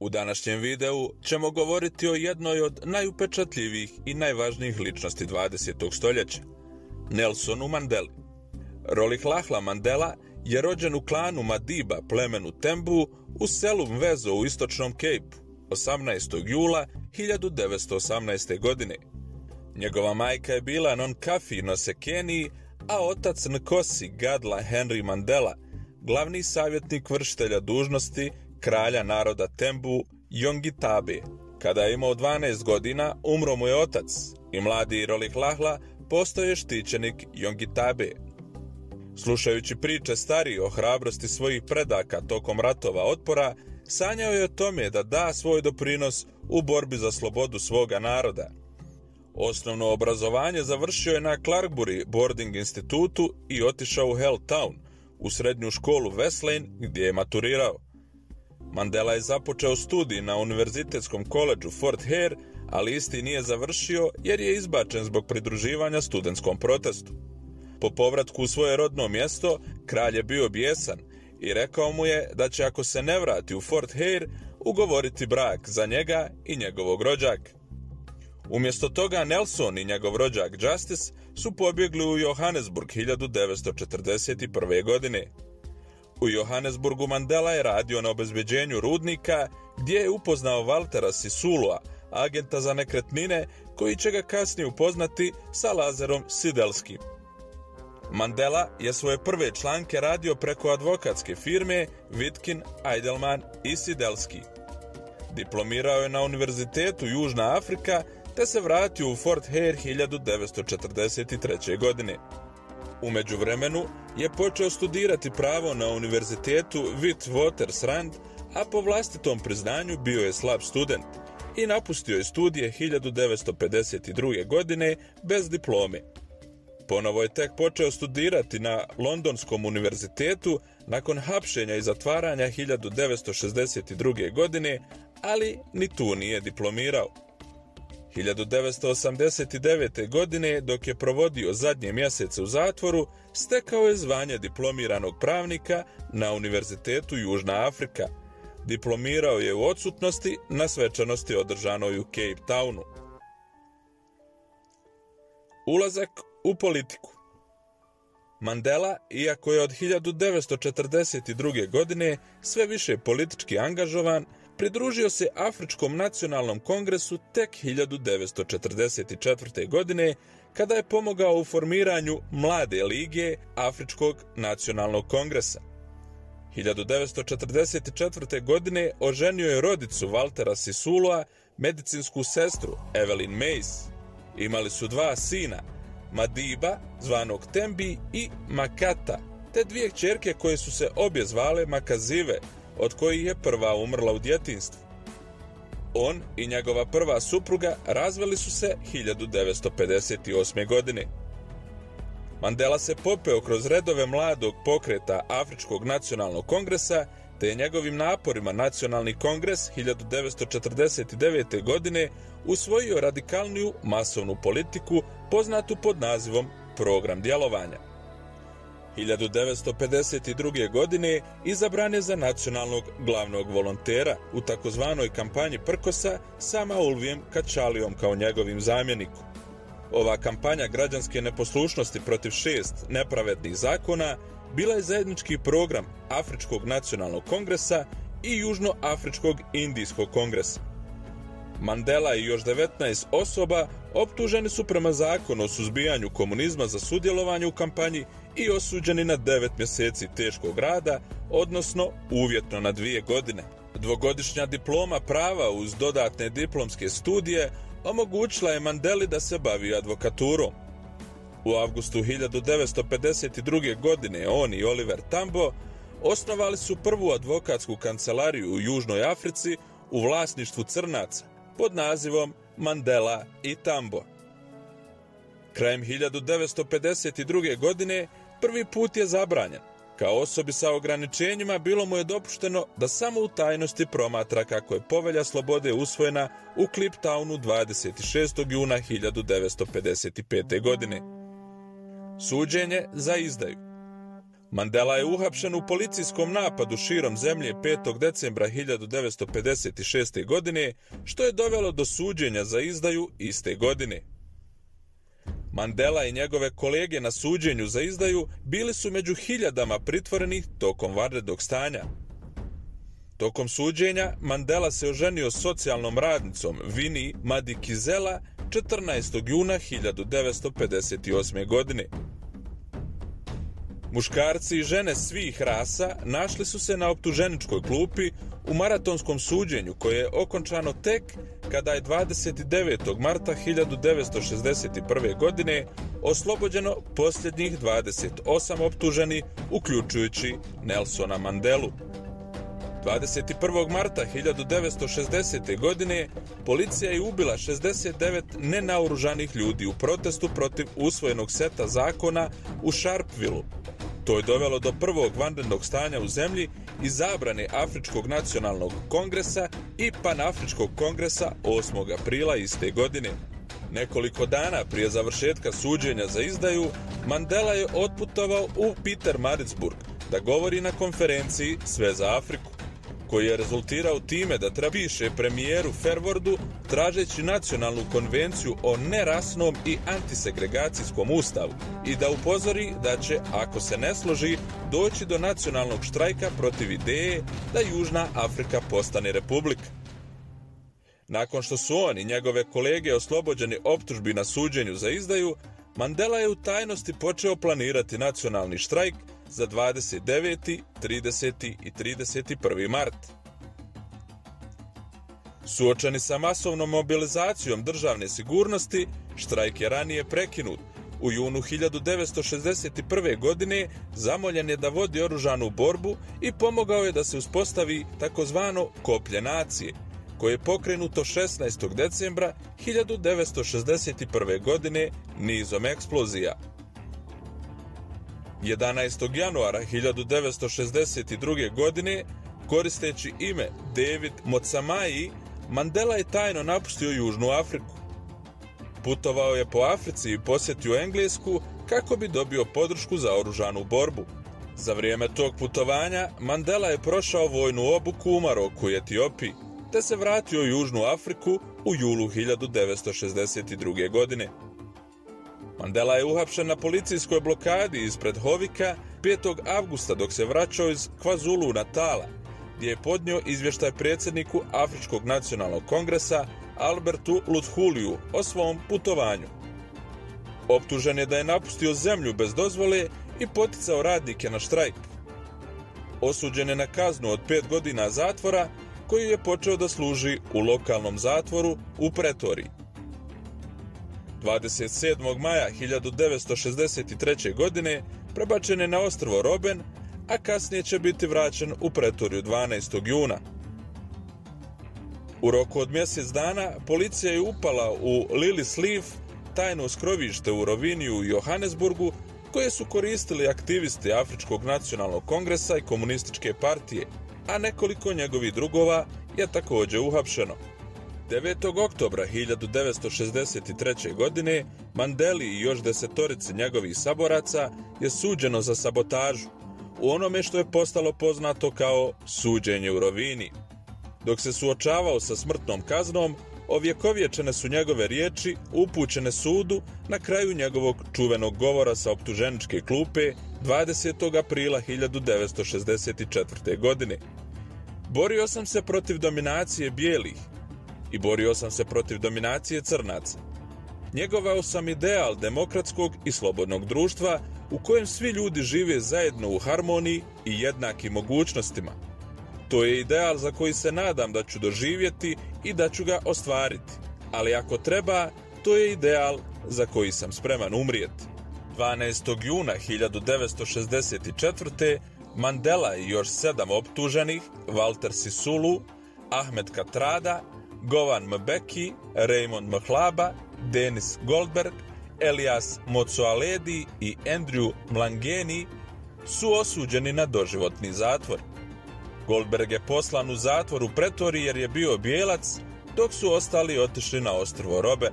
U današnjem videu ćemo govoriti o jednoj od najupečatljivijih i najvažnijih ličnosti 20. stoljeća, Nelsonu Mandeli. Rolihlahla Mandela je rođen u klanu Madiba plemenu Tembu u selu Mvezo u istočnom Kejpu 18. jula 1918. godine. Njegova majka je bila Nonkafi Nosekeni, a otac Nkosi Gadla Henry Mandela, glavni savjetnik vršitelja dužnosti kralja naroda Tembu Yongitabe. Kada je imao 12 godina, umro mu je otac i mladi Rolihlahla postao je štićenik Yongitabe. Slušajući priče stariji o hrabrosti svojih predaka tokom ratova otpora, sanjao je o tome da da svoj doprinos u borbi za slobodu svoga naroda. Osnovno obrazovanje završio je na Clarkbury boarding institutu i otišao u Helltown, u srednju školu Wesleyan, gdje je maturirao. Mandela je započeo studij na univerzitetskom koledžu Fort Hare, ali isti nije završio jer je izbačen zbog pridruživanja studentskom protestu. Po povratku u svoje rodno mjesto, kralj je bio bijesan i rekao mu je da će, ako se ne vrati u Fort Hare, ugovoriti brak za njega i njegovog rođaka. Umjesto toga Nelson i njegov rođak Justice su pobjegli u Johannesburg 1941. godine. U Johannesburgu Mandela je radio na obezbeđenju rudnika, gdje je upoznao Waltera Sisulua, agenta za nekretnine, koji će ga kasnije upoznati sa Lazarom Sidelskim. Mandela je svoje prve članke radio preko advokatske firme Witkin, Eidelman i Sidelski. Diplomirao je na Univerzitetu Južna Afrika te se vratio u Fort Hare 1943. godine. U međuvremenu je počeo studirati pravo na Univerzitetu Witwatersrand, a po vlastitom priznanju bio je slab student i napustio je studije 1952. godine bez diplome. Ponovo je tek počeo studirati na Londonskom univerzitetu nakon hapšenja i zatvaranja 1962. godine, ali ni tu nije diplomirao. 1989. godine, dok je provodio zadnje mjesece u zatvoru, stekao je zvanje diplomiranog pravnika na Univerzitetu Južna Afrika. Diplomirao je u odsutnosti na svečanosti održanoj u Cape Townu. Ulazak u politiku. Mandela, iako je od 1942. godine sve više politički angažovan, pridružio se Afričkom nacionalnom kongresu tek 1944. godine, kada je pomogao u formiranju Mlade lige Afričkog nacionalnog kongresa. 1944. godine oženio je rodicu Waltera Sisulua, medicinsku sestru Evelyn Mace. Imali su 2 sina, Madiba, zvanog Tembi, i Makata, te 2 kćerke koje su se obje zvale Makazive, od kojih je prva umrla u djetinjstvu. On i njegova prva supruga razveli su se 1958. godine. Mandela se popeo kroz redove mladog pokreta Afričkog nacionalnog kongresa, te je njegovim naporima Nacionalni kongres 1949. godine usvojio radikalniju masovnu politiku poznatu pod nazivom Program djelovanja. 1952. godine izabran je za nacionalnog glavnog volontera u takozvanoj kampanji Prkosa sa Maulvijem Kačalijom kao njegovim zamjenikom. Ova kampanja građanske neposlušnosti protiv 6 nepravednih zakona bila je zajednički program Afričkog nacionalnog kongresa i Južnoafričkog indijskog kongresa. Mandela i još 19 osoba optuženi su prema zakonu o suzbijanju komunizma za sudjelovanje u kampanji i osuđeni na 9 mjeseci teškog rada, odnosno uvjetno na 2 godine. Dvogodišnja diploma prava uz dodatne diplomske studije omogućila je Mandeli da se bavi advokaturom. U avgustu 1952. godine on i Oliver Tambo osnovali su prvu advokatsku kancelariju u Južnoj Africi u vlasništvu crnaca pod nazivom Mandela i Tambo. Krajem 1952. godine prvi put je zabranjen. Kao osobi sa ograničenjima bilo mu je dopušteno da samo u tajnosti promatra kako je Povelja slobode usvojena u Kliptownu 26. juna 1955. godine. Suđenje za izdaju. Mandela je uhapšen u policijskom napadu širom zemlje 5. decembra 1956. godine, što je dovelo do suđenja za izdaju iste godine. Mandela i njegove kolege na suđenju za izdaju bili su među hiljadama pritvorenih tokom vanrednog stanja. Tokom suđenja, Mandela se oženio s socijalnom radnicom Winnie Madikizela 14. juna 1958. godine. Muškarci i žene svih rasa našli su se na optuženičkoj klupi u maratonskom suđenju koje je okončano tek kada je 29. marta 1961. godine oslobođeno posljednjih 28 optuženih, uključujući Nelsona Mandelu. 21. marta 1960. godine policija je ubila 69 nenaoružanih ljudi u protestu protiv usvojenog seta zakona u Sharpevilleu. To je dovelo do prvog vanrednog stanja u zemlji i zabrane Afričkog nacionalnog kongresa i Panafričkog kongresa 8. aprila iste godine. Nekoliko dana prije završetka suđenja za izdaju, Mandela je otputovao u Pietermaritzburg da govori na konferenciji Sve za Afriku, koji je rezultirao time da treba piše premijeru Verwoerdu tražeći nacionalnu konvenciju o nerasnom i antisegregacijskom ustavu i da upozori da će, ako se ne složi, doći do nacionalnog štrajka protiv ideje da Južna Afrika postane republika. Nakon što su on i njegove kolege oslobođeni optužbi na suđenju za izdaju, Mandela je u tajnosti počeo planirati nacionalni štrajk za 29., 30. i 31. mart. Suočeni sa masovnom mobilizacijom državne sigurnosti, štrajk je ranije prekinut. U junu 1961. godine zamoljen je da vodi oružanu borbu i pomogao je da se uspostavi takozvano koplje nacije, koje je pokrenuto 16. decembra 1961. godine nizom eksplozija. 11. januara 1962. godine, koristeći ime David Motsamai, Mandela je tajno napustio Južnu Afriku. Putovao je po Africi i posjetio Englesku kako bi dobio podršku za oružanu borbu. Za vrijeme tog putovanja, Mandela je prošao vojnu obuku u Maroku i Etiopiji, te se vratio u Južnu Afriku u julu 1962. godine. Mandela je uhapšen na policijskoj blokadi ispred Hovika 5. avgusta dok se vraćao iz Kwazulu Natala, gdje je podnio izvještaj predsjedniku Afričkog nacionalnog kongresa Albertu Luthuliju o svom putovanju. Optužen je da je napustio zemlju bez dozvole i poticao radnike na štrajk. Osuđen je na kaznu od 5 godina zatvora, koju je počeo da služi u lokalnom zatvoru u Pretoriji. 27. maja 1963. godine prebačen je na ostrvo Robben, a kasnije će biti vraćen u Pretoriju 12. juna. U roku od mjesec dana policija je upala u Lilies Leaf, tajno skrovište u Roviniju i Johannesburgu, koje su koristili aktivisti Afričkog nacionalnog kongresa i komunističke partije, a nekoliko njegovih drugova je također uhapšeno. 9. oktobra 1963. godine Mandeli i još 10 njegovih saboraca je suđeno za sabotažu u onome što je postalo poznato kao suđenje u Rovini. Dok se suočavao sa smrtnom kaznom, ovjekovječene su njegove riječi upućene sudu na kraju njegovog čuvenog govora sa optuženičke klupe 20. aprila 1964. godine. Borio sam se protiv dominacije bijelih i borio sam se protiv dominacije crnaca. Njegovao sam ideal demokratskog i slobodnog društva u kojem svi ljudi žive zajedno u harmoniji i jednakim mogućnostima. To je ideal za koji se nadam da ću doživjeti i da ću ga ostvariti. Ali ako treba, to je ideal za koji sam spreman umrijeti. 12. juna 1964. Mandela i još 7 optuženih, Walter Sisulu, Ahmed Kathrada, Govan Mbeki, Raymond Mhlaba, Denis Goldberg, Elias Motsoaledi i Andrew Mlangeni su osuđeni na doživotni zatvor. Goldberg je poslan u zatvor u Pretoriji jer je bio bijelac, dok su ostali otišli na ostrvo Robben.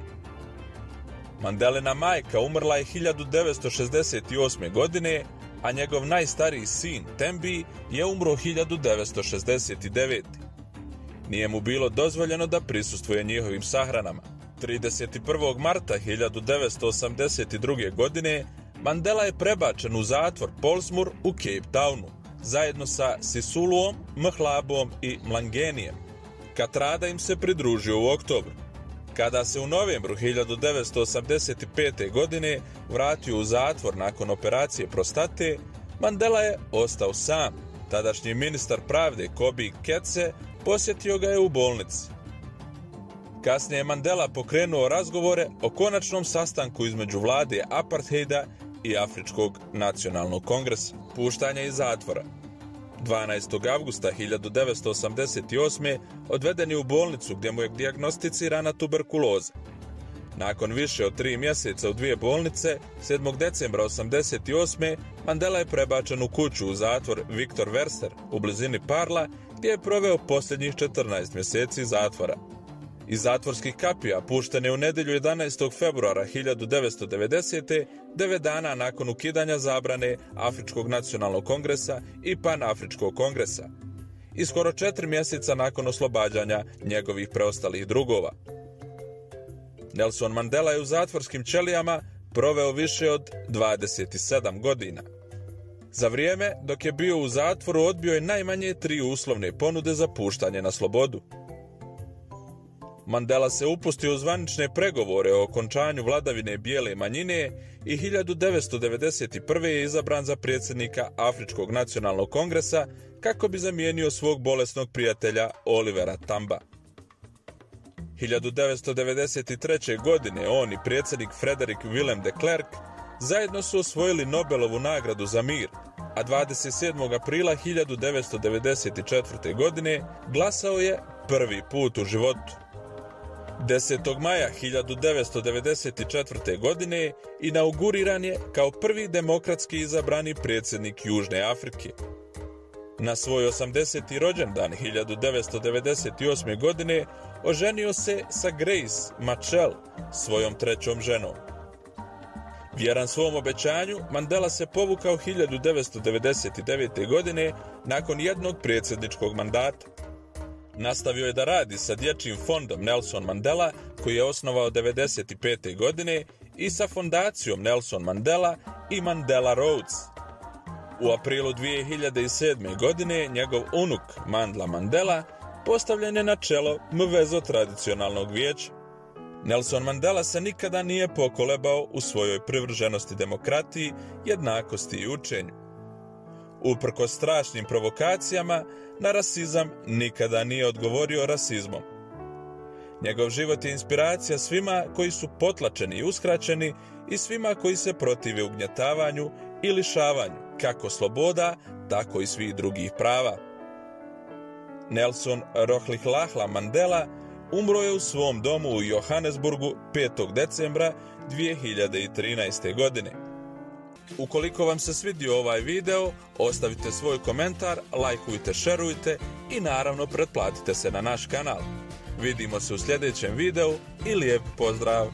Mandelina majka umrla je 1968. godine, a njegov najstariji sin, Tembi, je umro 1969. Nije mu bilo dozvoljeno da prisustvuje njihovim sahranama. 31. marta 1982. godine Mandela je prebačen u zatvor Pollsmoor u Cape Townu, zajedno sa Sisuluom, Mhlabom i Mlangenijem. Katrada im se pridružio u oktobru. Kada se u novembru 1985. godine vratio u zatvor nakon operacije prostate, Mandela je ostao sam. Tadašnji ministar pravde Kobi Ketse posjetio ga je u bolnici. Kasnije je Mandela pokrenuo razgovore o konačnom sastanku između vlade apartheida i Afričkog nacionalnog kongresa. Puštanje iz zatvora. 12. avgusta 1988. odveden je u bolnicu gdje mu je dijagnostицirana tuberkuloza. Nakon više od 3 mjeseca u 2 bolnice, 7. decembra 1988. Mandela je prebačen u kuću u zatvor Victor Verster u blizini Parla, gdje je proveo posljednjih 14 mjeseci zatvora. Iz zatvorskih kapija pušten je u nedjelju 11. februara 1990. 9 dana nakon ukidanja zabrane Afričkog nacionalnog kongresa i Panafričkog kongresa i skoro 4 mjeseca nakon oslobađanja njegovih preostalih drugova. Nelson Mandela je u zatvorskim ćelijama proveo više od 27 godina. Za vrijeme dok je bio u zatvoru odbio je najmanje 3 uslovne ponude za puštanje na slobodu. Mandela se upustio u zvanične pregovore o okončanju vladavine bijele manjine i 1991. je izabran za predsjednika Afričkog nacionalnog kongresa kako bi zamijenio svog bolesnog prijatelja Olivera Tamba. 1993. godine on i predsjednik Frederick Willem de Klerk zajedno su osvojili Nobelovu nagradu za mir, a 27. aprila 1994. godine glasao je prvi put u životu. 10. maja 1994. godine inauguriran je kao prvi demokratski izabrani predsjednik Južne Afrike. Na svoj 80. rođendan 1998. godine oženio se sa Grace Machel, svojom 3. ženom. Vjeran svom obećanju, Mandela se povukao 1999. godine nakon jednog predsjedničkog mandata. Nastavio je da radi sa dječjim fondom Nelson Mandela, koji je osnovao 1995. godine, i sa fondacijom Nelson Mandela i Mandela Rhodes. U aprilu 2007. godine njegov unuk Mandla Mandela postavljen je na čelo Mvezo tradicionalnog vijeća. Nelson Mandela se nikada nije pokolebao u svojoj privrženosti demokratiji, jednakosti i učenju. Uprkos strašnim provokacijama, na rasizam nikada nije odgovorio rasizmom. Njegov život je inspiracija svima koji su potlačeni i uskraćeni i svima koji se protive ugnjetavanju i lišavanju, kako sloboda, tako i svih drugih prava. Nelson Rolihlahla Mandela umro je u svom domu u Johannesburgu 5. decembra 2013. godine. Ukoliko vam se svidio ovaj video, ostavite svoj komentar, lajkujte, šerujte i naravno pretplatite se na naš kanal. Vidimo se u sljedećem videu i lijep pozdrav!